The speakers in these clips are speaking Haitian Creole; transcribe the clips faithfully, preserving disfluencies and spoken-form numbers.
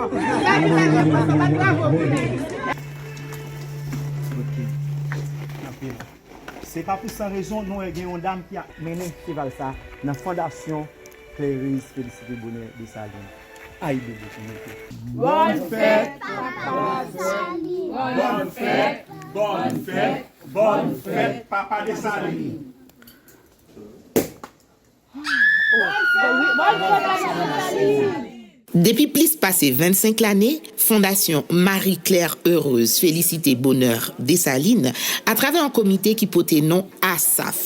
Ok. Anpil. Se pa pou san rezon nou wè gen yon dam ki ap mennen festival sa nan Fondasyon Claire's Félicité Bonheur Dessalines. Ay, bebe, pou mete. Bòn fèt, papa Dessalines! Bòn fèt, bòn fèt, bòn fèt, papa Dessalines! Depi plis pase vennsenk lane, Fondasyon Marie Claire Heureuse Félicité Bonheur Dessalines, atravè yon komite ki pote non ASAF,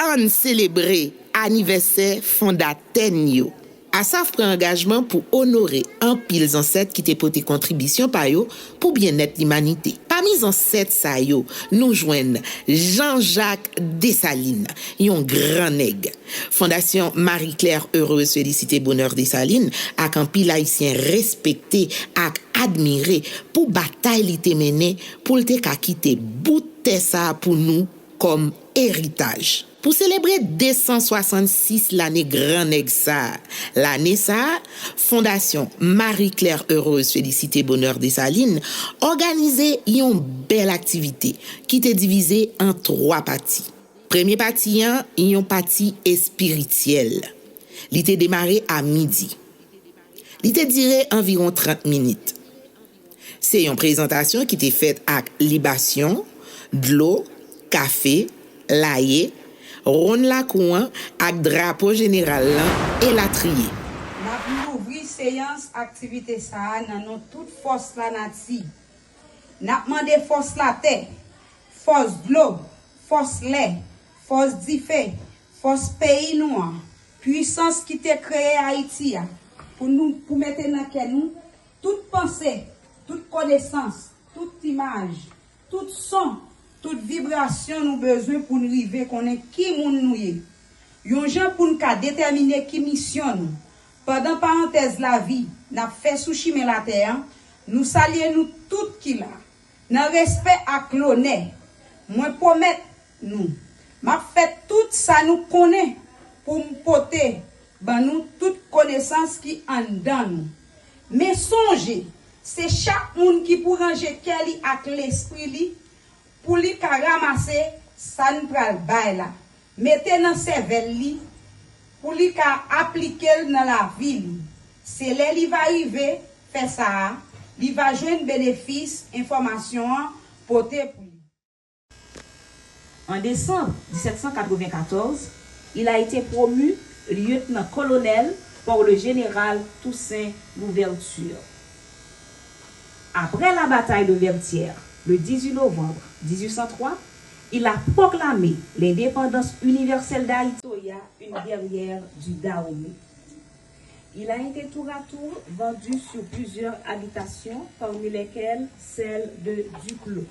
ann selebre anivèsè fondatè n yo. ASAF pran angajman pou onore anpil zansèt ki te pote kontribisyon pa yo pou byennèt limanite. Pami zansèt sa yo, nou jwenn Jean-Jacques Dessalines, yon gran nèg. Fondasyon Marie Claire Heureuse Félicité Bonheur Dessalines ak anpil Ayisyen respekte ak admire pou batay li te mennen pou l te ka kite bout tè sa a pou nou kòm eritaj. Pou selebre de san swasannsis lane gran nèg sa a, lane sa a, Fondasyon Marie Claire Heureuse Félicité Bonheur Dessalines òganize yon bèl aktivite ki te divize an twa pati. Premye pati an, yon pati espirityèl. Li te demare a midi. Li te dire anviwon trant minit. Se yon prezantasyon ki te fèt ak libasyon, dlo, kafe, laye, wonn lakou an ak drapo jeneral lan, elatriye. N ap louvri seyans aktivite sa a nan non tout fòs lanati. N ap mande fòs latè, fòs dlo, fòs lè, fòs dife, fòs peyi nou an, pwisans ki te kreye Ayiti a, pou nou pou mete nan kè nou tout panse, tout konesans, tout imaj, tout son, tout vibrasyon nou bezwen pou n rive konnen ki moun nou ye. Yon jan pou n ka detèmine ki misyon nou. Pandan parantèz lavi n ap fè sou chimen latè an, nou salye nou tout ki la. Nan respè ak lonè, mwen pwomèt nou, m ap fè tout sa nou konnen pou m pote ban nou tout konesans ki anndan nou. Men sonje, se chak moun ki pou ranje kè li ak lespri li pou li ka ranmase sa n pral bay la, mete nan sèvèl li pou li ka aplike l nan lavi li. Se lè li va rive fè sa a, li va jwenn benefis enfòmasyon an pote pou li. En décembre dix-sept cent quatre-vingt-quatorze, il a été promu lieutenant-colonel par le général Toussaint Louverture. Après la bataille de Vertières, le dix-huit novembre dix-huit cent trois, il a proclamé l'indépendance universelle d'Haïti. Toya, une guerrière du Dahomey. Il a été tour à tour vendu sur plusieurs habitations, parmi lesquelles celle de Duclos.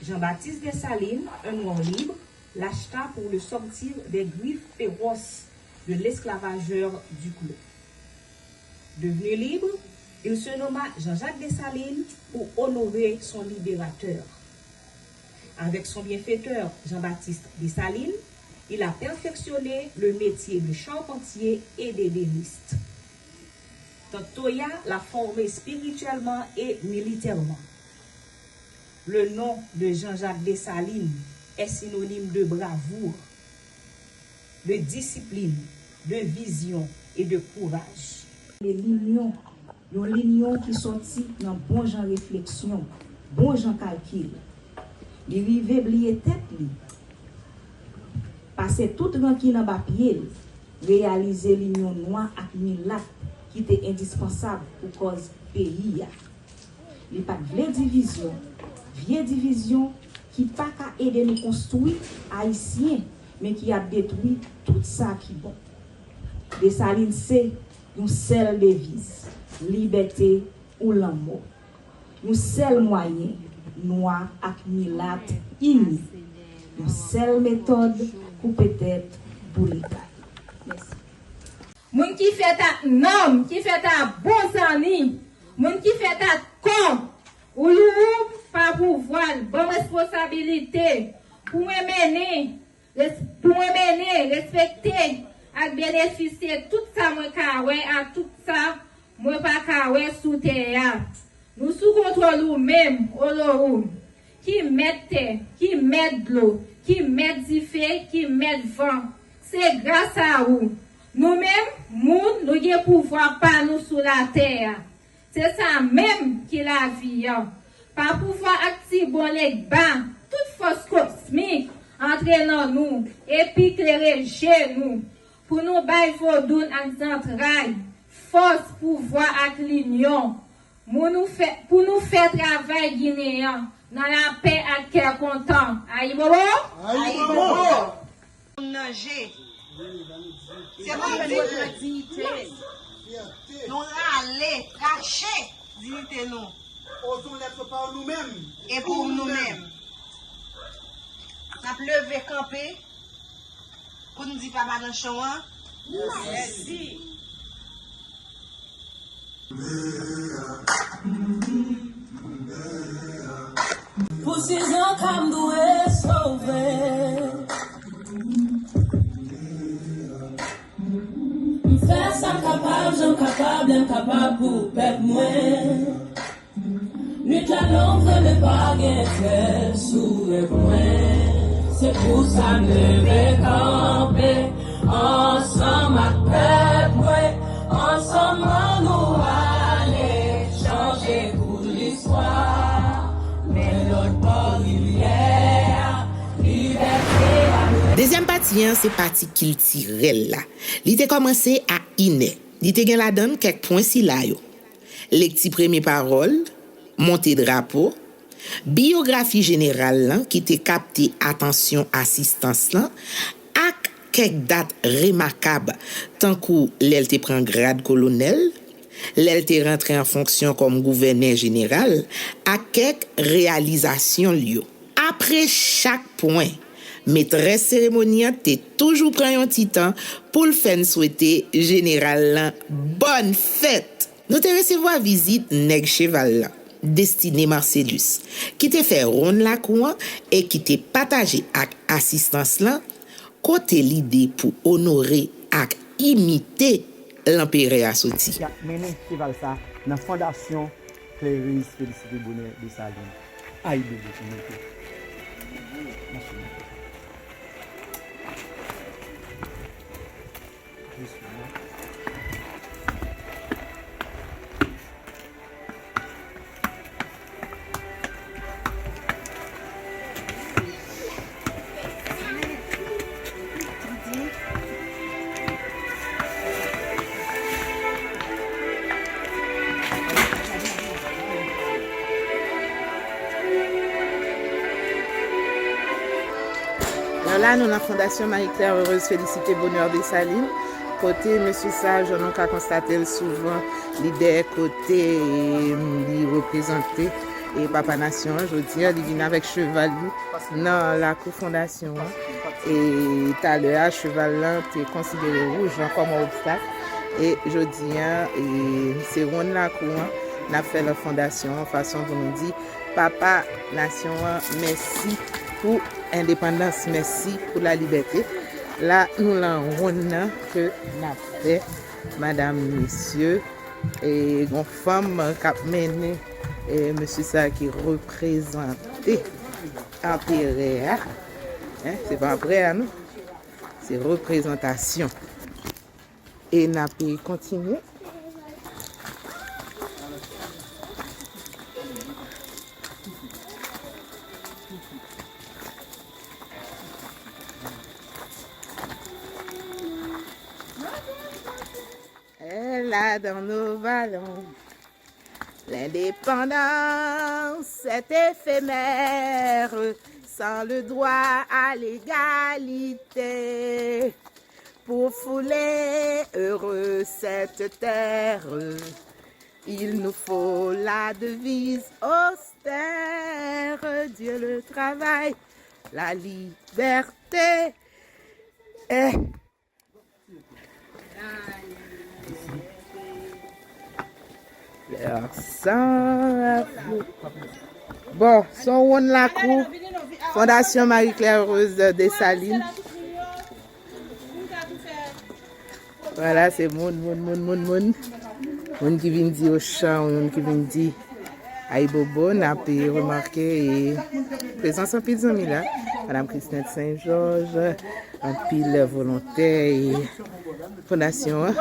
Jean-Baptiste Dessalines, un noir libre, l'acheta pour le sortir des griffes féroces de l'esclavageur Duclos. Devenu libre, il se nomma Jean-Jacques Dessalines pour honorer son libérateur. Avec son bienfaiteur Jean-Baptiste Dessalines, il a perfectionné le métier de charpentier et d'ébéniste. Tante Toya l'a formé spirituellement et militairement. Le nom de Jean-Jacques Dessalines est synonyme de bravoure, de discipline, de vision et de courage. Linyon, yon linyon ki sòti nan bon jan refleksyon, bon jan kalkil. Li rive bliye tèt li, pase tout rankin anba pye l, reyalize linyon nwa ak milat ki te endispansab pou kòz peyi a. Li pa t vle divizyon, vye divizyon ki pa ka ede nou konstwi Ayisyen, men ki ap detwi tout sa ki bon. Desalin se yon sèl deviz, libète ou lanmò. Yon sèl mwayen, nwa ak milat ini. Yon sèl metòd pou petèt boule kay. Mèsi. Moun ki fèt ak nanm, ki fèt ak bon zanmi, moun ki fèt ak kò, ou lou ou pa pouvwa l, ban m responsabilite pou mwen mennen, res- pou mwen mennen, respekte ak benefisye tout sa mwen ka wè ak tout sa mwen pa ka wè sou tè a. Nou sou kontwòl ou menm, Olowoum, ki mèt tè, ki mèt dlo, ki mèt dife, ki mèt van. Se gras a ou. Nou menm, moun, nou gen pouvwa pa nou sou latè a. Se sa menm ki lavi an. Pa pouvwa ak ti bon Legba, tout fòs kosmik antre nan nou epi klere je nou pou nou bay vodoun ak zantray fòs, pouvwa ak linyon. Moun nou fè, pou nou fè travay Ginen an nan lapè ak kè kontan. Ayibobo! Ayibobo! Moun nan je. Se pou nou di nou rale, rache diyite nou. Osons l'être par nous-mêmes. E pou nou menm. N ap leve kanpe pou n di papa Nanchon an mèsi. Pou sizan ka m dwe sove. M fè sa m kapab, jan m kapab, lè m kapab pou pèp mwen. Nwit la long, vre men pa gen trèv sou rèv mwen. Se pou sa m leve kanpe ansanm ak pèp mwen. Ansanm an nou ale chanje kout listwa. Men lòt bò rivyè a, libète a. Dezyèm pati an se pati kiltirèl la. Li te kòmanse a inè. Li te gen ladan l kèk pwen sila yo. Lekti premye pawòl, monte drapo, biyografi jeneral lan ki te kapte atansyon asistans lan, ak kèk dat remakab, tankou lè l te pran grad kolonèl, lè l te rantre an fonksyon kòm gouvènè jeneral, ak kèk reyalizasyon l yo. Apre chak pwen, metrès seremoni an te toujou pran yon ti tan pou l fè n swete jeneral lan bòn fèt. Nou te resevwa vizit nèg cheval lan, Destiné Marcellus, ki te fè wonn lakou an e ki te pataje ak asistans lan kote lide pou onore ak imite lanperè a soti. Y ap mennen cheval sa nan fondasyon Claireuse Félicité Bonheur Dessalines. Ay bebe pou nou tou. Mache nou. Jis pou nou. Alò la, nou nan Fondasyon Marie Claire Heureuse Félicité Bonheur Dessalines, kote mesye sa, jan nou ka konstate l souvan, lidè kote, e, li reprezante, e, papa nasyon an, jodi a, li vin avèk cheval li nan lakou fondasyon an. E talè a, cheval lan te konsidere wouj lan kòm yon obstak. E jodi a, e, se wonn lakou an, n ap fè nan fondasyon an, fason pou nou di, papa nasyon an, mèsi pou endepandans, mèsi pou lalibète. La, nou lan wonn nan ke n ap fè, madam, mesye, e gon fanm k ap mennen, e mesye sa ki reprezante anperè a. Hein, se pa anperè a, non. Se reprezantasyon. E n ap kontinye. Elle a dans nos vallons. L'indépendance est éphémère, sans le droit à l'égalité. Pour fouler heureux cette terre, il nous faut la devise austère, Dieu, le travail, la liberté. Eh. Bon, se yon wonn lakou Fondasyon Marie Claire Heureuse Dessalines. Vwala, se moun, moun, moun, moun, moun. Moun ki vin di Ochan, moun ki vin di Ayibobo, n ap remake, e, prezans anpil zanmi la. Madanm Christine Saint-Georges, anpil volontè e fondasyon an.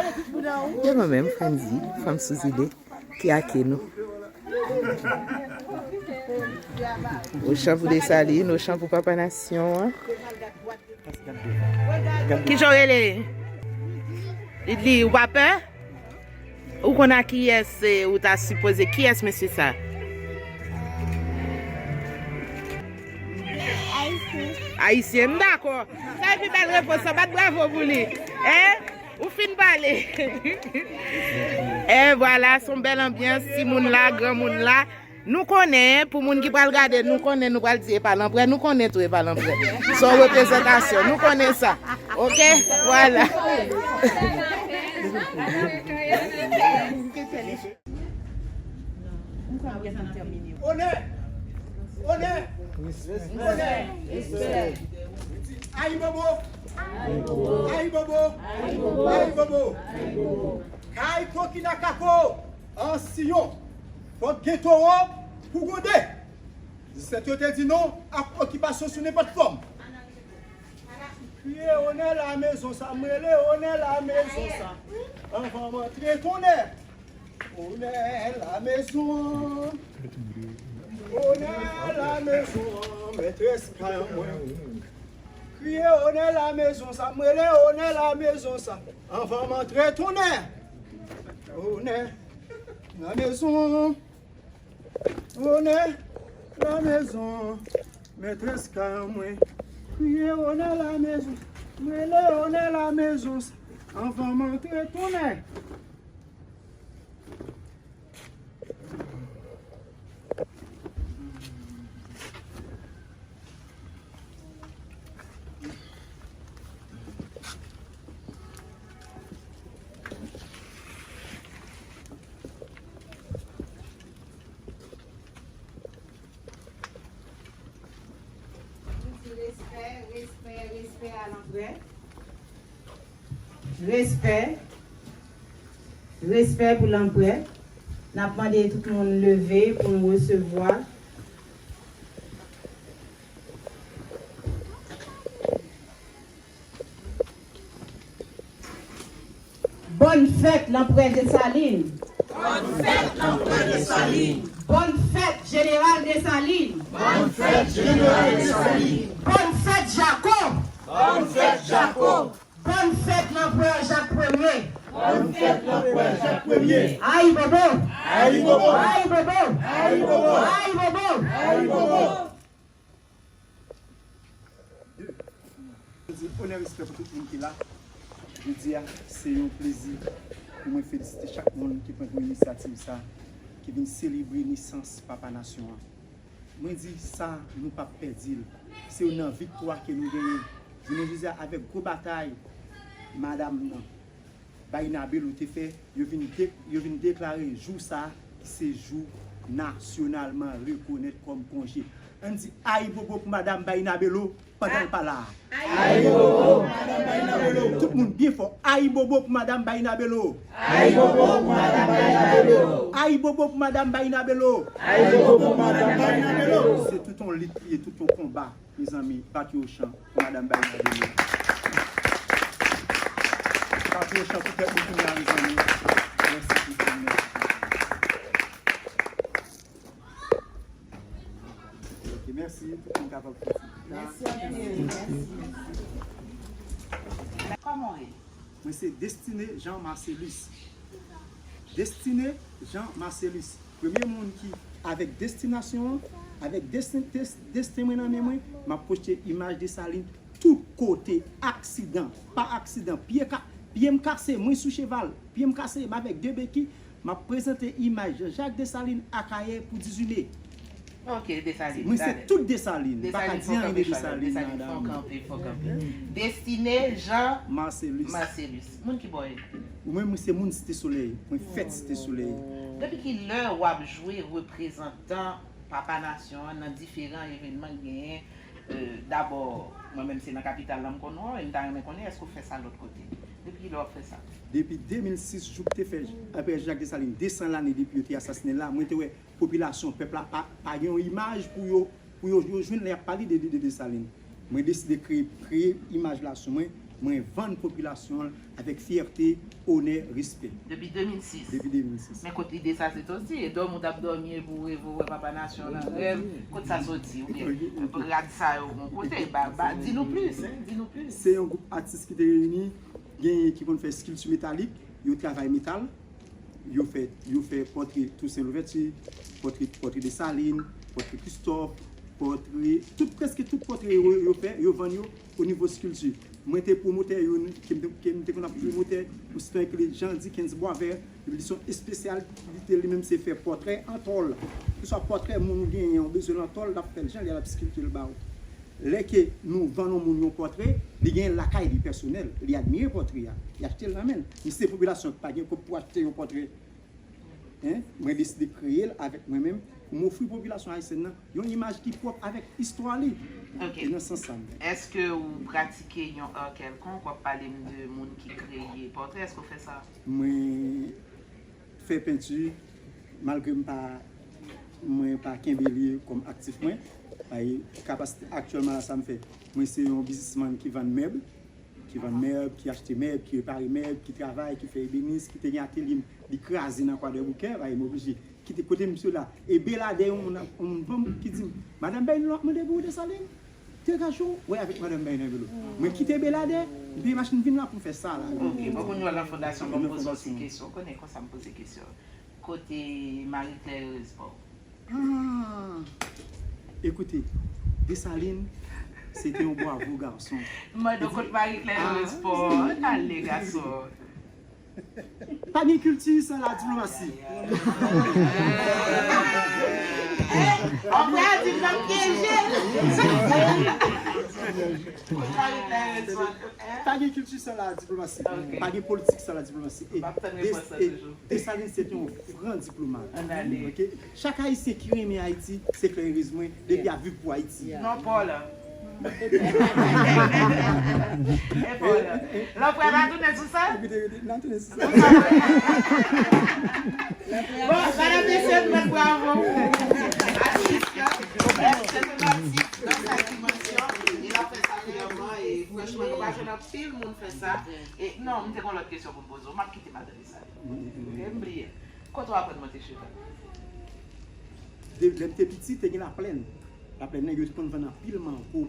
E mwen menm, Frandy, fanm sou zile, ki ake nou. Ochan pou Desalin, Ochan pou Papa Nasyon an. Kijan w rele? Li di, ou pa pè? Ou konn a kiyès, eh, ou ta sipoze? Kiyès mesye sa? Ayisyen. Ayisyen, m dakò. Sa e pi bèl repons lan, bat bravo pou li. Hein? Ou fin pale. E vwala, se yon bèl anbyans, timoun la, granmoun la. Nou konnen, pou moun ki pral gade, nou konnen, nou pral di e pa Lanprè, nou konnen tou e pa Lanprè. Se yon reprezantasyon, nou konnen sa. Oke? Vwala. Onè! Onè! Onè! Ayibobo! Ayibobo! Ayibobo! Kay Kokina Kako! An Siyon, fòk gen towo pou gwonde. Zansèt yo te di non ak okipasyon sou nenpòt fòm. Kriye onè lamezon sa, m rele onè lamezon sa. Anvan m antre tonnè. Onè lamezon. Onè lamezon, mètrès kay an mwen. Kriye onè lamezon sa, m rele onè lamezon sa. Anvan m antre tonnè. Onè lamezon. Onè lamezon. Mètrès kay an mwen. Kriye onè lamezon. M rele onè lamezon sa. Anvan m antre tonnè. Respè, respè, respè a Lanprè. Respè. Respè pou Lanprè. N ap mande tout moun leve pou n resevwa. Bòn fèt Lanprè Desalin. Bòn fèt Lanprè Desalin. Bòn fèt Jeneral Desalin. Bòn fèt Jeneral Desalin. Bòn fèt Jako. Bòn fèt Jako. Bòn fèt Lanprè Jak Premye. Bòn fèt Lanprè Jak Premye. Ayibobo. Ayibobo. Ayibobo. Ayibobo. Ayibobo. Ayibobo. Mwen di onè respè pou tout moun ki la. Jodi a, se yon plezi pou mwen felisite chak moun ki pran pou inisyativ sa, ki vin selebre nesans Papa Nasyon an. Mwen di sa, nou p ap pèdi l. Se youn nan viktwa ke nou genyen. Jounen jodi a, avèk gwo batay madanm nan, Bainabelo te fè, yo vin de-, yo vin deklare jou sa a, ki se jou nasyonalman rekonèt kòm konje. Ann di ayibobo pou madanm Bainabelo pandan l pa la a. Ayibobo pou madanm Bainabelo. Tout moun byen fò. Ayibobo pou madanm Bainabelo. Ayibobo pou madanm Bainabelo. Ayibobo pou madanm Bainabelo. Ayibobo pou madanm Bainabelo. Se tout yon lit li ye, tout yon konba. Mezanmi, bati Ochan pou madanm Bainabelo. Bati Ochan pou tèt nou kounye a, mezanmi. Mèsi pou tout, mèsi. Ok, mèsi. Tout moun kapab fè ti. Mèsi anpil. Kòman w ye? Mwen se Destiné Jean Marcellus. Destiné Jean Marcellus. Premye moun ki, avèk destinasyon an, avèk desten, des-, desten mwen nan men mwen, m ap pwojte imaj Desalin tout kote, aksidan, pa aksidan, pye ka, pye m kase, mwen sou cheval, pye m kase, m avèk de beki, m ap prezante imaj Jean-Jacques Dessalines Akayè pou dizuit me. Ok, Desalin. Mwen se tout Desalin. M pa ka di anyen de Desalin, madanm. Desalin, fò kanpe, fò kanpe. Destiné Jean Marcellus. Marcellus. Moun ki bò w ye? Ou menm, mwen se moun Site Solèy. Mwen fèt Site Solèy. Depi ki lè w ap jwe reprezantan Papa Nasyon an nan diferan evènman k genyen? Euh, dabò, mwen menm se nan kapital la m konn wè w, e m ta renmen konnen èske w fè sa lòt kote? Depi lè w ap fè sa? Depi de mil sis, jou k te fè Anperè Jean Jacques Dessalines de san lane depi yo te asasinen l la, mwen te wè popilasyon, pèp la pa, pa gen yon imaj pou yo, pou yo, yo jwenn lè y ap pale de, de, de Desalin. Mwen deside kreye, kreye imaj la sou mwen, mwen vann popilasyon an avèk fyète, onè, respè. Depi de mil sis. Depi de mil sis. Men kot lide sa soti? E dòmi w t ap dòmi epi w reve w wè Papa Nasyon nan rèv? Kot sa soti? Oubyen rad sa yo gon kote? Ba, ba, di nou plis, hein, di nou plis. Se yon gwoup atis ki te reyini, genyen ki konn fè eskilti metalik, yo travay metal, yo fè, yo fè pòtre Toussaint Louverture, pòtre, pòtre Desalin, pòtre Christophe, pòtre, tout, prèske tout pòtre yo, yo fè, yo vann yo o nivo eskilti. Mwen te pwomotè youn, ke m te, ke m te konn ap pwomotè, yon sitwayen ki rele Jean Dickens Boisvert, li se yon espesyalite, li menm se fè pòtrè an tòl. Keswa pòtrè moun ou genyen, ou bezwen l an tòl, l ap fè l jan li a, l ap eskilti l ba ou. Lè ke nou vann yon moun yon pòtre, li gen lakay li pèsonèl, li admire pòtre a, li achte l nan men l. Men si se popilasyon ki pa gen kòb pou achte yon pòtre, en, mwen deside kreye l avèk mwen menm, pou m ofri popilasyon ayisyèn nan yon imaj ki pwòp avèk istwa li. Ok. E nan sans sa m fè. Èske ou pratike yon ar kèlkonk? W ap pale m de moun ki kreye pòtre, èske w fè sa? Mwen fè penti, malgre m pa, mwen pa kenbe li kòm aktif mwen. Ay, kapasite aktyèlman la sa m fè. Mwen se yon biznismann ki vann mèb, ki vann mèb, ki achte mèb, ki repare mèb, ki travay, ki fè ebenis, ki te gen atelye m, li kraze nan Kwadèboukè, ay, m oblije kite kote misye la. E beladè yon moun, yon moun ban m ki di m, "Madanm Bèy nou ap mande pou ou Desalin?" Te ka cho, wè avèk madanm Bèy nan velo. Mwen kite beladè, m peye machin vin la pou m fè sa la. Ok, bon, kounye a nan fondasyon, bon, m poze yon ti kesyon. Ou konnen konsa m poze kesyon. Kote Marie Claire Erez pa w? Ah! Ekoute, Desalin, se te yon bwavo gason. M mande w kot Marie Claire Erez pa w? Ale gason. Pa gen kilti san la diplomasi. Anpre a di m nan pyeje. Pa gen kilti san la diplomasi. Pa gen politik san la diplomasi. E Desalin se te yon gran diplomat. Ok? Chak Ayisyen ki renmen Ayiti, se klè erez mwen, depi a viv pou Ayiti. Non, pa w la. E pa w la. Lanprè va tounen sou sa? N a tounen sou sa. Bon, medam, mesye, nou bat bravo pou atis la. Se tematik nan sa dimansyon. E l ap fè sa klèman. E franchman, nou pa jwenn anpil moun fè sa. E non, m te gen yon lòt kesyon pou m poze w. M ap kite madanm Desalin. Ok, m bliye. Kote w aprann monte cheval? De, lè m te piti, te gen laplèn. Laplèn nan, yo te konn vann anpil mango.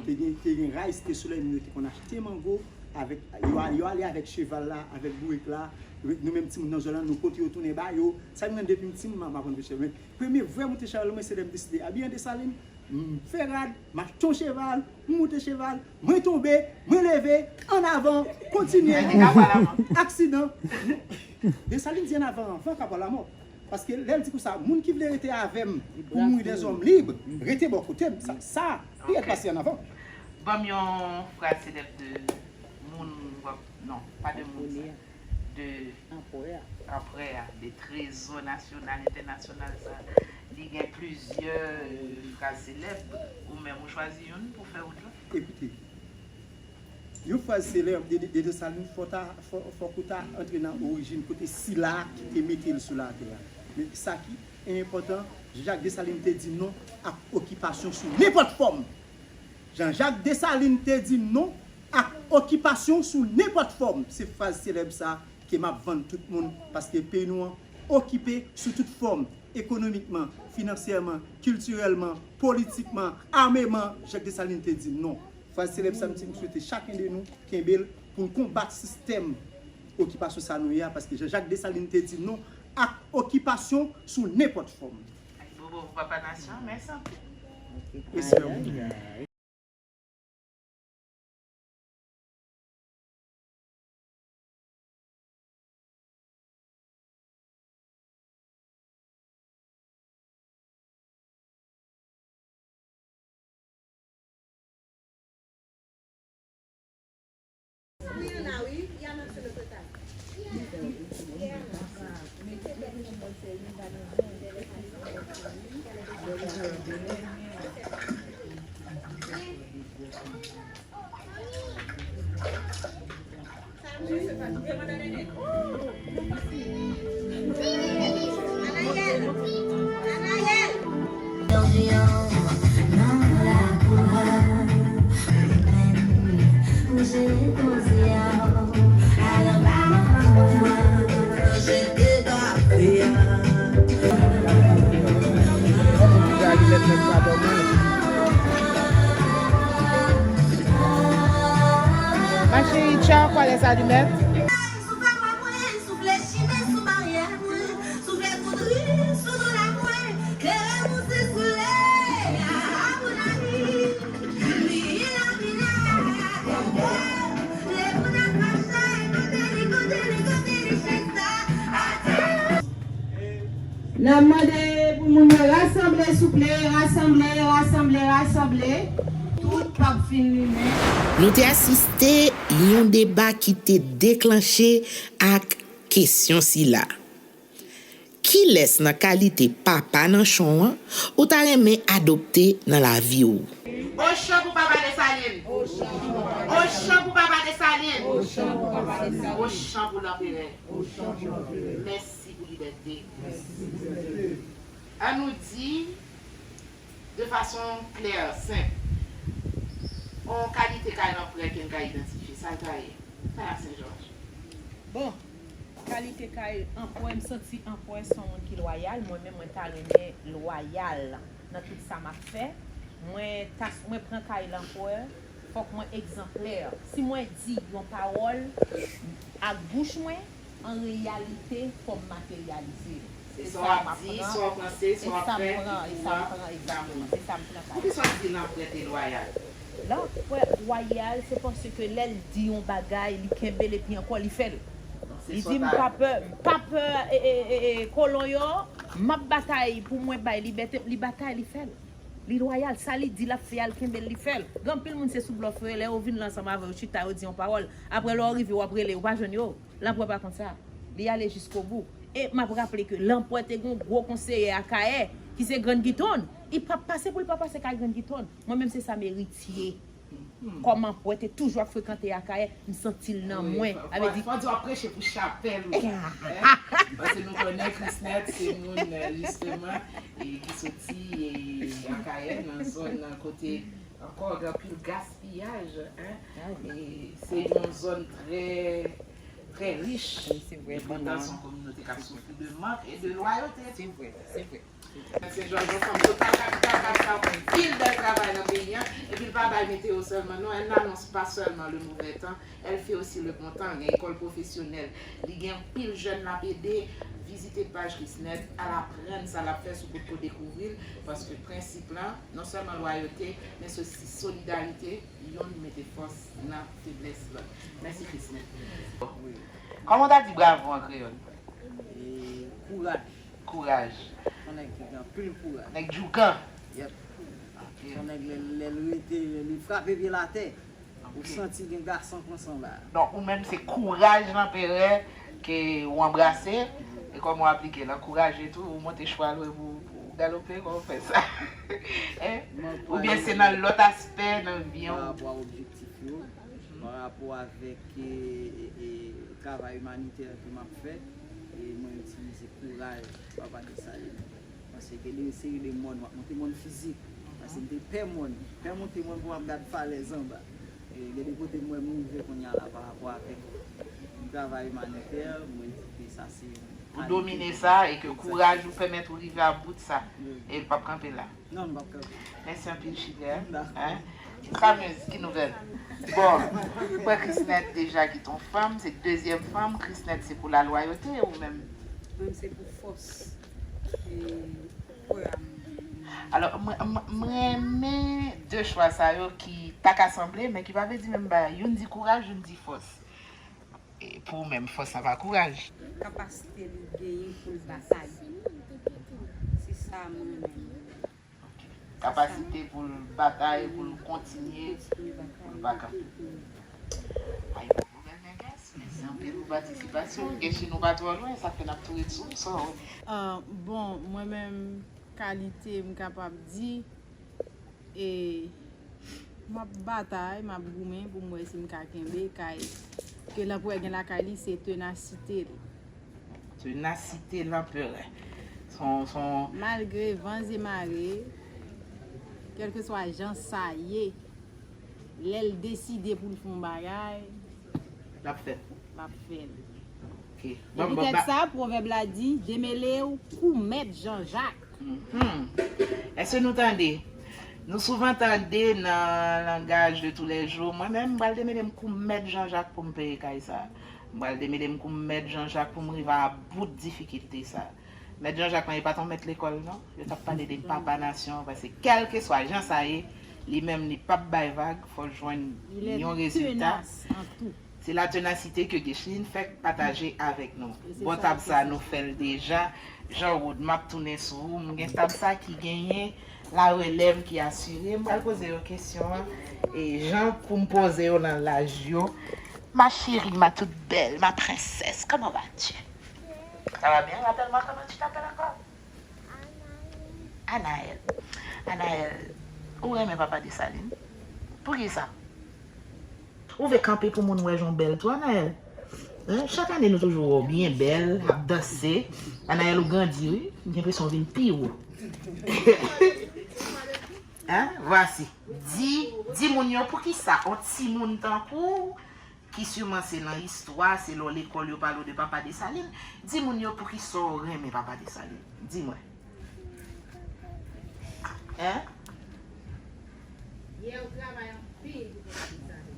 Te gen, te gen Rice, te Soleil, yo te konn achte mango avèk, yo, yo ale avèk cheval la, avèk bourik la. Nou menm timoun nan zòn nan, nou pote yo tounen ba yo. Sa vin nan depi m timoun, m, m aprann monte cheval. Men premye vrè monte cheval mwen, se lè m deside abiye an Desalin, m fè rad, m achte yon cheval, m monte cheval, mwen tonbe, mwen leve, an avan, kontinye. Aksidan. Desalin di an avan, anvan Kapwa Lamò. Paske lè l di konsa, moun ki vle rete avè m pou mouri dèzòm lib, rete bò kote m. Sa, sa, piyèt pase an avan. Ban m yon fraz selèb de moun w ap, non, pa de moun sa. De anprè a, de trezò nasyonal, entènasyonal sa. Li gen plizyè, euh, fraz selèb. Ou menm, ou chwazi youn pou fè wout la? Ekoute, yon fraz selèb de, de, de Desalin, fò ta, fò, fòk ou ta antre nan orijin kote sila ki te mete l sou latè a. Men sa ki enpòtan, Jean Jacques Dessalines te di non ak okipasyon sou nenpòt fòm. Jean Jacques Dessalines te di non ak okipasyon sou nenpòt fòm. Se fraz selèb sa ke m ap vann tout moun, paske peyi nou an okipe sou tout fòm, ekonomikman, finansyèman, kiltirèlman, politikman, ameman. Jacques Dessalines te di non. Fraz selèb sa, m ti, m swete chakenn de nou kenbe l pou n konbat sistèm okipasyon sa nou ye a, paske Jean Jacques Dessalines te di non ak okipasyon sou nenpòt fòm. Bobo pou Papa Nasyon, mèsi anpil. Respè pou nou. Ma chérie, ciao, quoi les allumettes? N ap mande pou moun yo rasanble, souple, rasanble, rasanble, rasanble. Tout p ap fin limen. Nou te asiste yon deba ki te deklanche ak kesyon sila. Kilès nan kalite papa Nanchon an ou ta renmen adopte nan lavi w? Ochan pou papa Desalin! Ochan pou papa Desalin! Ochan pou Lanperè! Mèsi pou libète. An nou di de fason klè, senp, yon kalite kay Lanperè ke n ka idantifye, sa l ta ye? Kay ak Sen Jòj. Bon, kalite kay Lanperè, m santi Lanperè se yon moun ki lwayal. Mwen menm, mwen ta renmen lwayal nan tout sa m ap fè. Mwen ta, mwen pran kay Lanperè, fòk mwen egzanplè. Si mwen di yon pawòl, ak bouch mwen, an reyalite, fò m materyalize l. Se sa w ap di, sa w ap panse, sa w ap fè ki pou w pran egzanplè. Se sa m pran. Poukisa w di Lanperè te lwayal? Lanperè lwayal, se paske lè l di yon bagay, li kenbe l epi ankò li fè l. Li di, "M pa pè, m pa pè, e, e, e, e, kolon yo, m ap batay pou mwen bay libète m," li batay, li fè l. Li lwayal, sa li di l ap fè a, l kenbe l, li fè l. Gen anpil moun se sou blòf yo ye, lè yo vin la ansanm avè w, yo chita, yo di yon pawòl. Apre lè w rive, w ap rele, ou pa jwenn yo. Lanperè pa konn sa. Li ale jiskobou. E m ap raple ke Lanperè te gen yon gwo konseye Akayè, ki se Grann Gitonn. Li p ap pase pou l pa pase kay Grann Gitonn. Mwen menm se sa m eritye. Kòm Lanperè te toujou ap frekante Akayè, m santi l nan mwen. Sa vle di, fò di w ap preche pou chapèl ou. Paske nou konnen Krisnèt se moun, jisteman, e ki soti, e, Akayè, nan zòn, nan kote ankò gen anpil gaspiyaj, en. E se yon zòn trè, trè rich. Wi, se vre, epi pandan se yon kominote k ap soufri de mank e de lwayote. Se vre, se vre. Sen Jòj, yon fanm total kapital k ap fè anpil bèl travay nan peyi a, epi l pa bay meteo sèlman non, elle n'annonce pas seulement le mauvais temps, elle fait aussi le bon temps, gen ekòl pwofesyonèl, li gen anpil jèn l ap ede, vizite paj Krisnèt, al aprann sa l ap fè si w potko dekouvri l, paske prensip lan, non sèlman lwayote, men se osi solidarite, youn mete fòs nan feblès lòt. Mèsi Krisnèt. Kòman w ta di bravo an kreyòl? E, kouraj. Kouraj. Yon nèg ki gen anpil kouraj. Nèg djougan. Yep. Ok. Yon nèg lè, lè l rete, lè li frape pye l atè, ou santi gen gason konsa anba. Donk, ou menm se kouraj Lanperè ke ou anbrase, e kòman w aplike l? Ankouraje tou, ou monte chwal ou, ou, ou galope, kòman w fè sa? Hein? Oubyen se nan lòt aspè nan vi an? Pa rapò a objektif yo, pa rapò avèk, e, e, e, travay imanitè ke m ap fè, e mwen itilize kouraj Papa Desalin. Paske gen de seri de mòn, w ap monte mòn fizik. Paske m te pè mòn. Pè monte mòn pou m ap gad falèz anba. E gen de kote m wè m rive kounye a la pa rapò avèk travay imanitè, mwen di ke sa se yon kalite. Ou domine sa e ke kouraj ou pèmèt ou rive a bout sa. Wi. E l p ap kanpe la. Non, m p ap kanpe. Mèsi anpil, Chilè. Dakò. Hein? Kamuz, ki nouvèl? Bon, ou kwè Krisnèt deja ki t on fanm, se dezyèm fanm, Krisnèt se pou lalwayote ou menm? Mwen, se pou fòs. E, kwè a m. Alò, mwen, mwen, mwen renmen de chwa sa yo ki ta ka sanble, men ki pa vle di menm bagay. Youn di kouraj, youn di fòs. E pou ou menm, fòs la pa kouraj? Kapasite li genyen pou l batay. Se sa mwen renmen. Kapasite pou l batay, pou l kontinye, pou l pa kanpe. Ay, bon, bèl nègès, mèsi anpil pou patisipasyon. Gen si nou pa twò lwen, sa fè n ap tou ret sou ou, sa w wè. Ah, bon, mwen menm, kalite m kapab di, e m ap batay, m ap goumen pou m wè si m ka kenbe kay ke Lanperè gen lakay li, se tenasite l. Tenasite Lanperè. Son, son... Malgre van e mare, kèlkeswa jan sa ye, lè l deside pou l fè yon bagay, l ap fè l. L ap fè l. Ok. E poutèt sa, pwovèb la di, demele w kou mèt Janjak. Mhm. Èske nou tande? Nou souvan tande nan langaj de toulèjou, mwen menm, m pral demele m kou mèt Janjak pou m peye kay sa. M pral demele m kou mèt Janjak pou m rive a bout difikilte sa. Mèt Janjak lan, e pa t yon mèt lekòl, non. Yo t ap pale de papa nasyon, paske kèlkeswa jan sa ye, li menm, li p ap bay vag, fò l jwenn yon rezilta. Se la tenasite ke Guicheline fèk pataje avèk nou. Bò tab sa, nou fè l deja. Jean Rod, m ap tounen sou ou. M gen tab sa ki genyen la relèv ki asire. M pral poze yo kesyon an. E jan pou m poze yo nan laj yo. Ma chérie, ma toute belle, ma princesse, comment vas-tu? Ça va bien? Rappelle-moi comment tu t'appelles encore? Anaël. Anaël, ou renmen papa Desalin? Poukisa? Ou vle kanpe pou moun wè jan w bèl tou, Anaël? Hein? Chak ane nou toujou wè w byen bèl, ap danse. Anaël, ou grandi, wi. M gen enpresyon w vin pi wo. Hein? Vwasi. Di, di moun yo poukisa yon timoun tankou w ki siman se nan istwa, se lè w lekòl yo pale w de papa Desalin. Di moun yo poukisa w renmen papa Desalin. Di mwen. Hein? Yè ou travay anpil pou papa Desalin.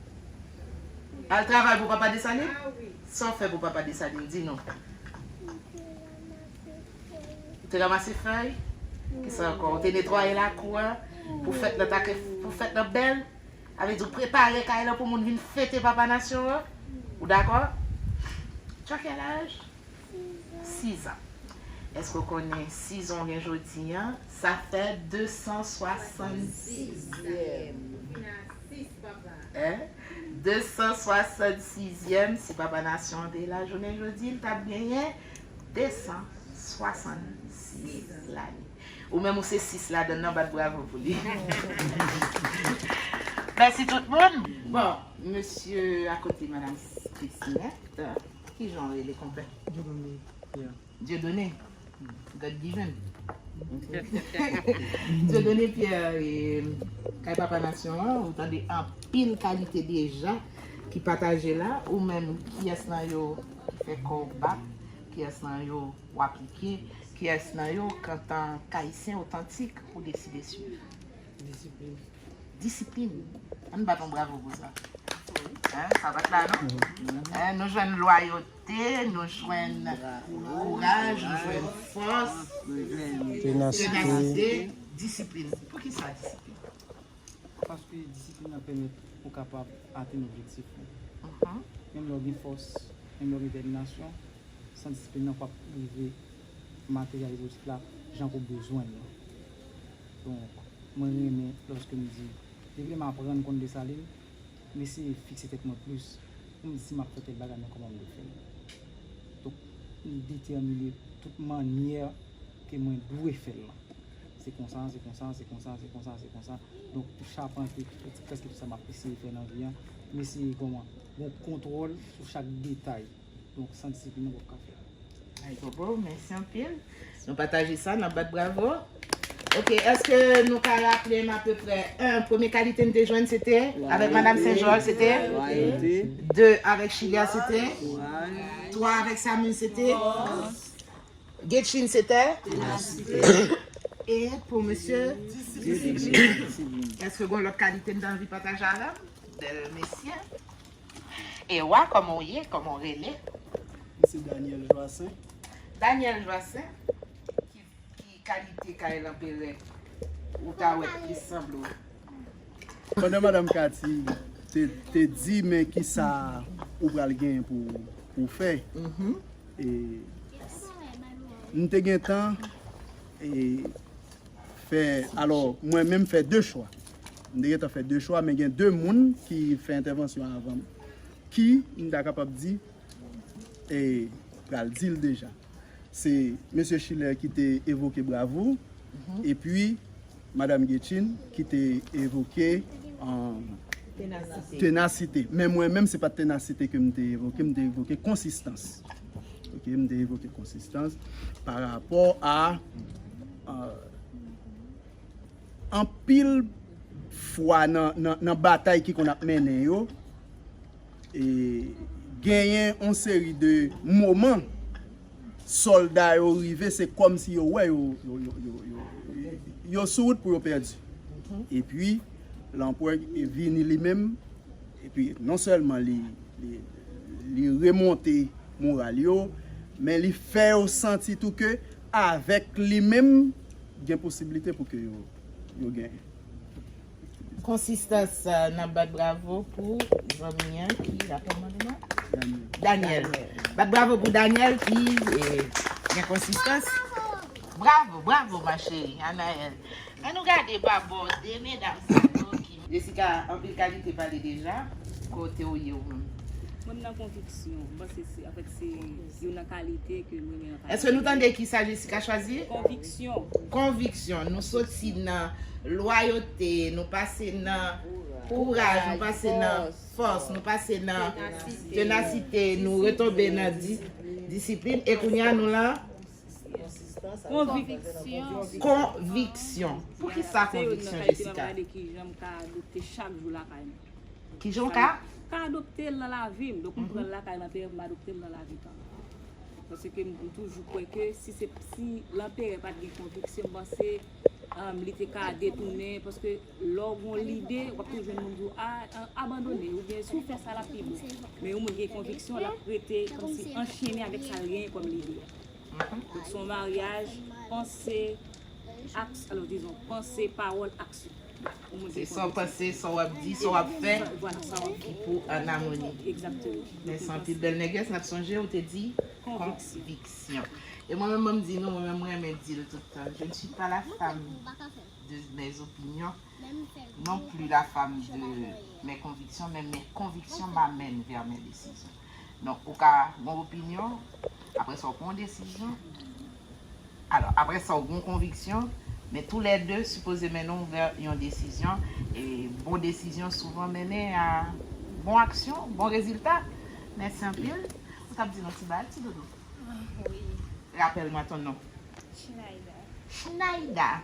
Al travay pou papa Desalin? Ah wi. Sa w fè pou papa Desalin? Di nou. Ou te ranmase fèy? Kisa ankò? Ou te netwaye lakou a? Pou fèt nan ta ke, pou fèt nan bèl? Sa vle di w prepare kay lan pou moun vin fete papa nasyon an? Ou dakò? Tu as quel âge? Sis an. Èske w konnen sis an w gen jodi an? Sa fè de san swasann sizyèm. Hein? De san swasann sizyèm, si papa nasyon an te la jounen jodi, l t ap genyen de san swasann sis lane. Ou menm ou se sis ladann nan, bat bravo pou li. Mèsi tout moun. Bon, mesye akote madanm Christinette, kijan w rele konpè? Dieudonné Pierre. Dieudonné? God given. Dieudonné Pierre, e, kay papa nasyon an, ou tande anpil kalite deja ki pataje la. Ou menm, kiyès nan yo ki fè kò w bat? Kiyès nan yo w aplike? Kiyès nan yo, antank Ayisyen otantik, ou deside swiv? Disiplin. Disiplin. Ann bat yon bravo pou sa. Hein, sa bat la, non? Hein, nou jwenn lwayote, nou jwenn kouraj, nou jwenn fòs, tenasite, disiplin. Poukisa disiplin? Paske disiplin nan pèmèt ou kapab atenn objektif ou. Menm lè w gen fòs, menm lè w gen detèminasyon, san disiplin nan, w p ap rive materyalize objektif la jan ke w bezwen l lan. Donk, mwen renmen lòske m di, depi lè m aprann konn Desalin, m eseye fikse tèt mwen plis pou m di si m ap fè tèl bagay, men kòman m dwe fè l. Donk, m detèmine tout mannyè ke mwen dwe fè l lan. Se konsa, se konsa, se konsa, se konsa, se konsa. Donk, tou chapante, prèske tout sa m ap eseye fè nan vi an, m eseye kòman gon kontwòl sou chak detay. Donk, san disiplin, nou p ap ka fè. Ay, Bobo, mèsi anpil. Nou pataje sa, n ap bat bravo. Ok, èske nou ka raple m apeprè, un, premye kalite n te jwenn, se te avèk Madam Sen Jòj, se te? Lwayote. De, avèk Chilia, se te? Kouraj. Twa, avèk Samuel, se te? Fòs. Getchine, se te? Tenasite. E pou mesye? Disiplin. Èske gon lòt kalite n te anvi pataje avè m? Bèl mesye. E wa, kòman w ye? Kòman w rele? Mwen se Daniel Joassaint. Daniel Joassaint, ki, ki kalite kay lanperè ou ta wè k plis sanble w? Pandan Madanm Cathy te, te di, men kisa ou pral gen pou, pou w fè. E, m te gentan, e, fè, alò, mwen menm fè de chwa. M te gentan fè de chwa, men gen de moun ki fè entèvansyon avan m, ki, m ta kapab di, e, pral di l deja. Se mesye Schiller ki te evoke bravo, epi Madanm Getchine ki te evoke, um, tenasite. Men mwen menm, se pa t tenasite ke m te evoke, m te evoke konsistans. Ok, m te evoke konsistans pa rapò a, euh, anpil fwa nan, nan, nan batay ki konn ap mennen yo, e genyen yon seri de moman sòlda yo rive, se kòmsi yo wè yo, yo, yo, yo, yo, yo sou wout pou yo pèdi. Epi, lanperè vini li menm, epi non sèlman li, li, li remonte moral yo, men li fè yo santi tou ke avèk li menm, gen posiblite pou ke yo, yo genyen. Konsistans, euh, n ap bat bravo pou zanmi an ki, rapèl mwen non? Daniel. Bat bravo pou Daniel ki eh, gen konsistans. Bravo, bravo, ma chérie, Anaël. Ann nou gade pa bò de medam sa yo ki. Jessica, anpil kalite pale deja. Kote w ye ou menm? Mwen m nan konviksyon. M panse se, anfèt, se youn nan kalite ke m renmen nan Kay. Èske nou tande kisa Jessica chwazi? Konviksyon. Konviksyon. Nou soti nan lwayote, nou pase nan kouraj, nou pase nan fòs, nou pase nan tenasite, nou retonbe nan di- disiplin, e kounye a nou lan Konviksyon. Konviksyon. Poukisa konviksyon, Jessica? Kijan m ka adopte chak jou lakay mwen. Kijan w ka? Ka adopte l nan lavi m. Donk, m pran l lakay lanperè pou m adopte l nan lavi pa m. Paske m toujou kwè ke si se si lanperè pa t gen konviksyon, m panse um, li te ka detounen. Paske lè w gen yon lide, w ap toujou jwenn moun di w, a, a, abandone, oubyen si w fè sa, l ap pi bon. Men yon moun gen konviksyon, l ap rete kòmsi anchennen avèk sa l genyen kòm lide. Donk, se yon maryaj, panse, aksyon, alò, dizon, panse, pawòl, aksyon. Se sa w panse, sa w ap di, sa w ap fè ki pou an amoni. Men se anpil bèl nègès, n ap sonje ou te di konviksyon. E mwen menm, mwen m di nou, mwen menm, mwen renmen di l tout tan, je ne suis pas la femme de mes opinions, non plus la femme de mes convictions, mais mes convictions m'amènent vers mes décisions. Donk, ou ka gen yon opinyon, apre sa, ou pran yon desizyon. Alò, apre sa, ou gen yon konviksyon, men toulède sipoze mennen w vè yon desizyon. E bon desizyon souvan mennen a bon aksyon, bon rezilta. Mèsi anpil. Ou t ap di nou ti bagay, ti doudou? Rapèl mwen ton non. Schneider. Schneider.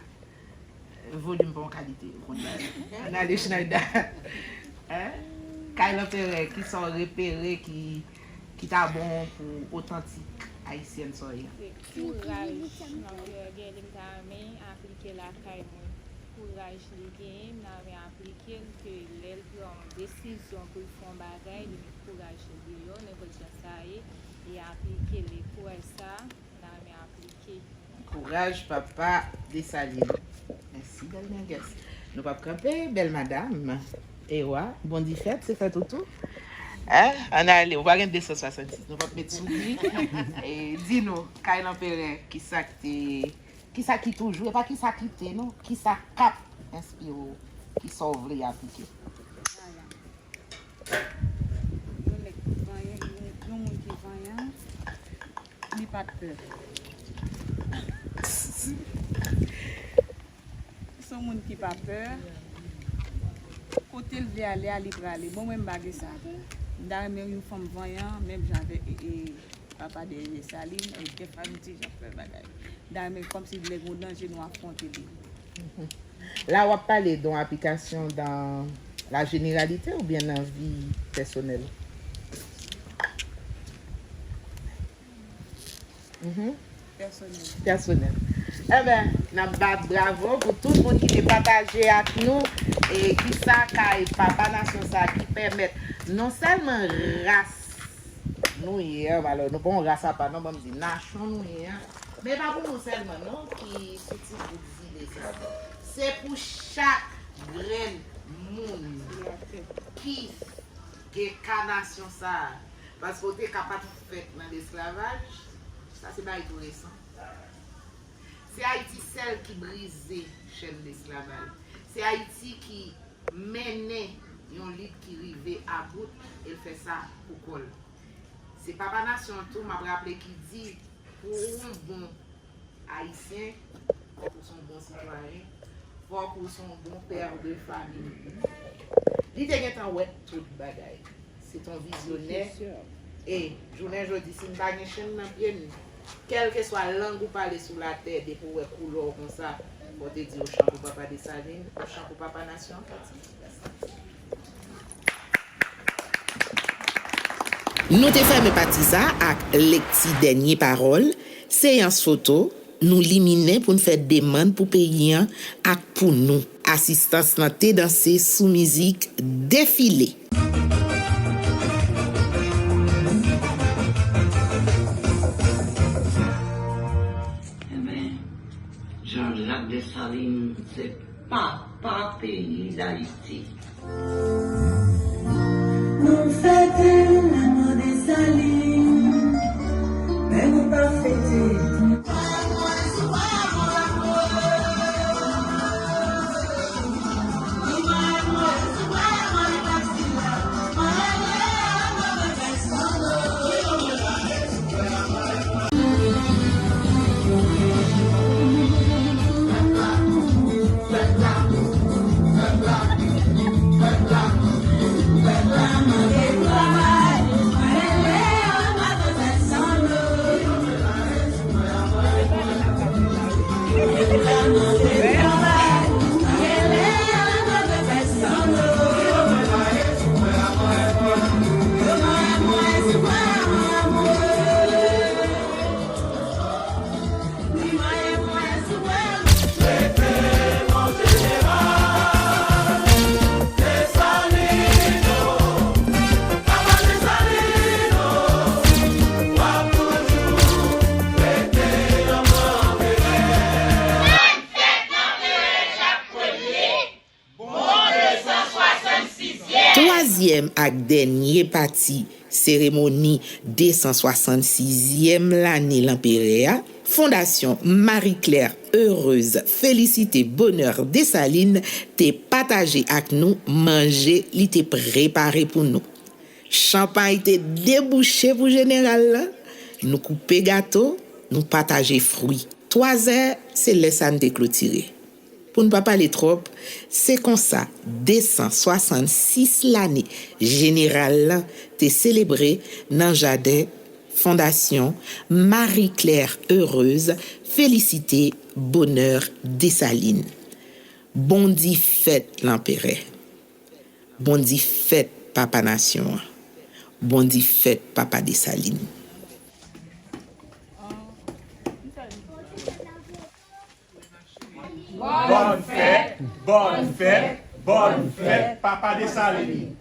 Volim pa yon kalite, ou konn bagay. Ann ale Schneider. Hein? Kay Lanperè, kisa w repere ki, ki ta bon pou otantik ayisyèn sa w ye? Kouraj, Lanperè, gen li m ta renmen aplike lakay mwen. Kouraj li genyen, m ta renmen aplike l, ke lè l pran yon desizyon pou l fè yon bagay, li met kouraj li deyò, nenpòt jan sa ye, li aplike l. E kouraj sa, m ta renmen aplike. Kouraj papa Desalin. Mèsi bèl nègès. Nou p ap kanpe, bèl madam. Ewa, bon di fèt, se fèt ou tou. Hein? Ann ale, ou pa gen de san swasannsis, nou p ap met sou li. E di nou, Kay Lanperè, kisa k te, kisa ki toujou, e pa kisa ki te non, kisa k ap enspire w, kisa w vle aplike? Yon nèg vanyan, yon, yon moun ki vanyan, li pa t pè. Se yon moun ki pa pè. Kote l vle ale a, li prale. Bon, mwen, m pa gen sa. M ta renmen yon fanm vanyan, menm jan avèk e, e, papa Desalin, e Stefan, ti jan fè bagay. M ta renmen kòmsi lè gen yon danje, nou afwonte li. La w ap pale de yon aplikasyon dans la généralité oubyen nan vi pèsonèl? Mhm. Pèsonèl. Pèsonèl. Enben, n ap bat bravo pou tout moun ki te pataje ak nou e kisa kay papa nasyon sa ki pèmèt non sèlman ras nou ye a, alò nou pa yon ras apa non, ban m di nasyon nou ye a, men e pa pou nou sèlman non ki sou ti bout zile sa. Se pou chak grenn moun ki gen ka nasyon sa a. Paske w te ka pa t fèt nan lesklavaj, sa se bagay tou resan. Se Ayiti sèl ki brize chèn lesklavaj. Se Ayiti ki mennen yon lit ki rive a bout e l fè sa pou kò l. Se papa nasyon an tou, m ap raple, ki di, pou w yon bon Ayisyen, fòk ou se yon bon sitwayen, fòk ou se yon bon pè de fanmi. Li te gentan wè tout bagay. Se t on vizyonè, E jounen jodi, si n pa gen chenn nan pye n, kèlkeswa lang ou pale sou latè, depi w wè koulè w konsa, fò w te di ochan pou Papa Desalin, ochan pou Papa Nasyon an. Mèsi. Nou te fèmen pati sa ak lekti dènye pawòl, seyans foto, nou liminen pou n fè demann pou peyi an ak pou nou. Asistans lan te danse sou mizik Defile. Ebyen, Jean-Jacques Dessalines se papa peyi Dayiti. Nou fete lanmò Desalin, men nou pa fete. Twazyèm ak dènye pati seremoni de san swasann sizyèm lane Lanperè a, Fondasyon Marie Claire Heureuse Félicité Bonheur Dessalines te pataje ak nou manje li te prepare pou nou. Chanpay te debouche pou jeneral la. Nou koupe gato, nou pataje fwi. Twazè, se lè sa n te klotire. Pou n pa pale twòp, se konsa de san swasann sis lane jeneral la te selebre nan jaden Fondasyon Marie Claire Heureuse Félicité Bonheur Dessalines. Bondi fèt Lanperè. Bondi fèt Papa Nasyon an. Bondi fèt Papa Desalin. Bòn fèt, bòn fèt, bòn fèt, Papa Desalin.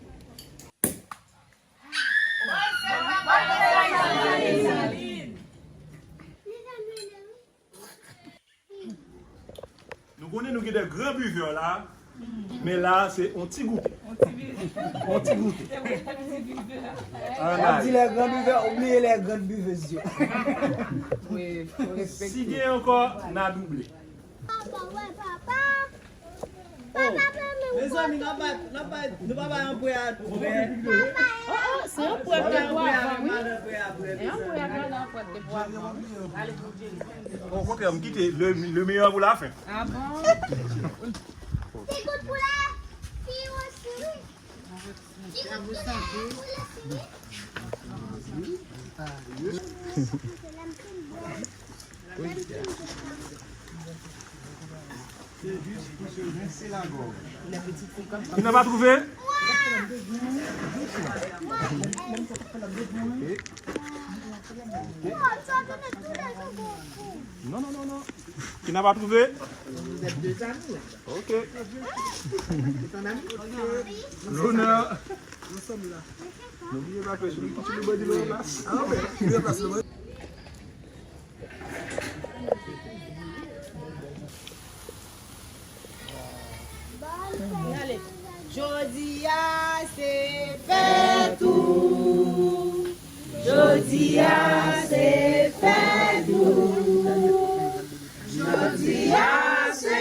Nou konnen nou gen de gran bivè la, men la se on ti goute. On ti goute. Y ap di les grands buveurs, oubliez les grandes buveuses yo. Si gen ankò, n a double. Papa, wè papa. Papa, fè men. Mezanmi, n ap bay, n ap bay, nou pa bay anpre a tou, men. Ah, ah, se anpre a ki pou avan, wi. E anpre a ki pou avan. Okontrè, m kite le, le meilleur pour la fin. Ah bon? Ti gout pou la fi osi, wi. Ti gout pou la fi osi, wi. Ki n a pa twouve? Non, non, non, non. Ki n a pa twouve? Ok. L'honneur. Nou bliye pa fè sou li, sou li bò di lòt plas. Jodi a se fèt ou. Jodi a se fèt ou. Jodi a se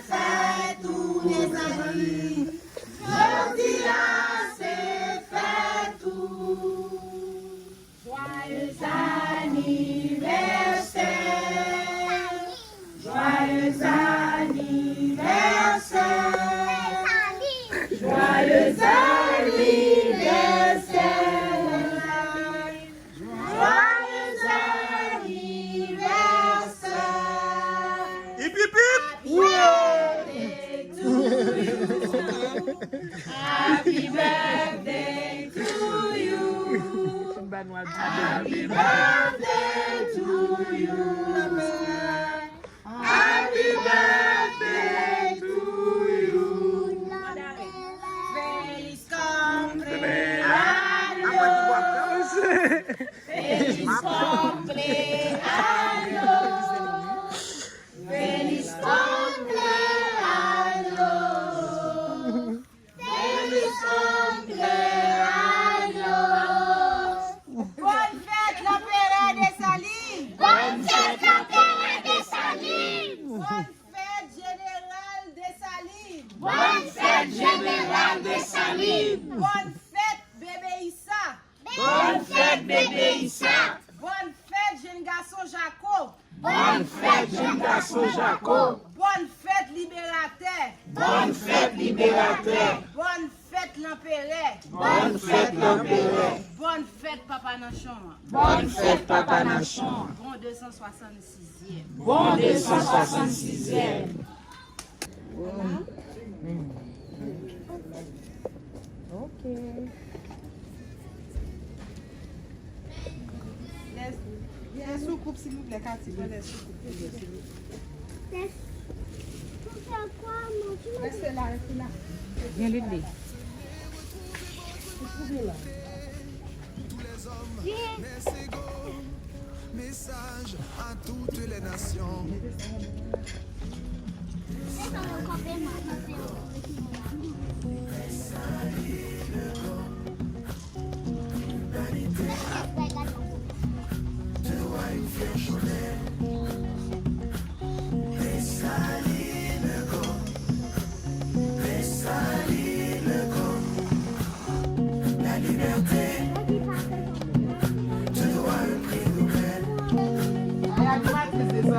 fèt ou, mezanmi. Jodi a se fèt ou. Joyeux anniversaire. Joyeux anniversaire. Joyeux anniversaire. Happy birthday to you. Happy birthday to you. Feliz cumpleaños. Feliz cumpleaños. Feliz cumpleaños. Feliz cumpleaños. Bòn fèt, Lanperè Desalin. Bòn fèt, Lanperè Desalin. Bòn fèt, Jeneral Desalin. Bòn fèt, Jeneral Desalin. Bòn fèt, Bebe Isa. Bòn fèt, Bebe Isa. Bòn fèt, jenn gason Jako. Bòn fèt, jenn gason Jako. Bòn fèt, Liberatè. Bòn fèt, Liberatè. Bòn fèt, Lanperè. Bòn fèt, Lanperè. Bòn fèt, Papa Nanchon an. Bòn fèt, Papa Nanchon an. Bon de san swasann sizyèm. Bon de san swasann sizyèm. Ok. Lè, lè soukoup, silvouplè, Kati, pran lè soukoup pou mwen, silvouplè. Reste la, reste la. Vyen, Lili. Ou twouve la. Vyen. Message à toutes les nations.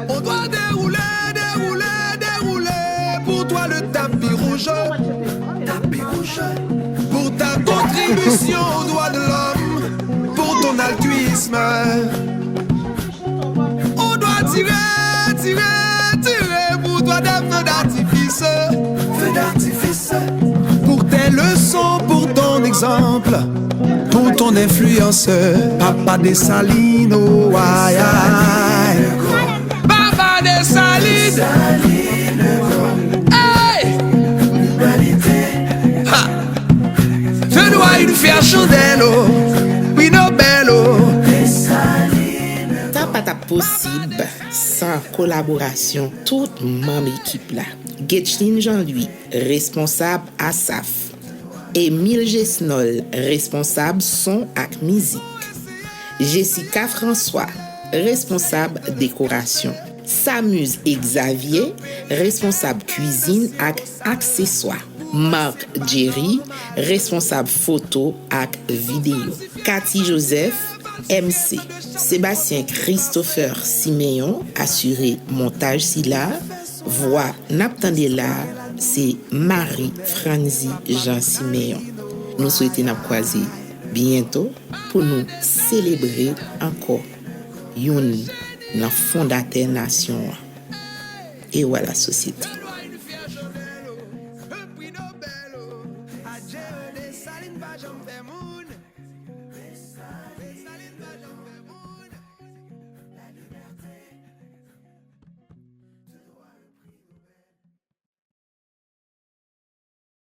On doit dérouler, dérouler, dérouler pour toi le tapis rouge, tapis rouge, pour ta contribution aux droits de l'homme, pour ton altruisme. On doit tirer, tirer, tirer pour toi des feux d'artifice, feux d'artifice, pour tes leçons, pour ton exemple, pour ton influence. Papa Desalin, oh, ay, ay. Papa Desalin. Hey! Ha! Je dois une fière chandelle, oh, prix Nobel, oh. Sa pa t ap posib san kolaborasyon tout manm ekip la. Getchlin Jean Louis, responsab ASAF. Emile Gesnol, responsab son ak mizik. Jessica François, responsab dekorasyon. Samuz Xavier, responsab kwizin ak akseswa. Marc Jerry, responsab foto ak videyo. Cathy Joseph, M C. Sébastien Christopher Siméon asire montaj sila. Vwa n ap tande la a, se Marie Franzy Jean Siméon. Nou swete n ap kwaze byento pou nou selebre ankò youn nan fondatè nasyon an. E wala sosyete.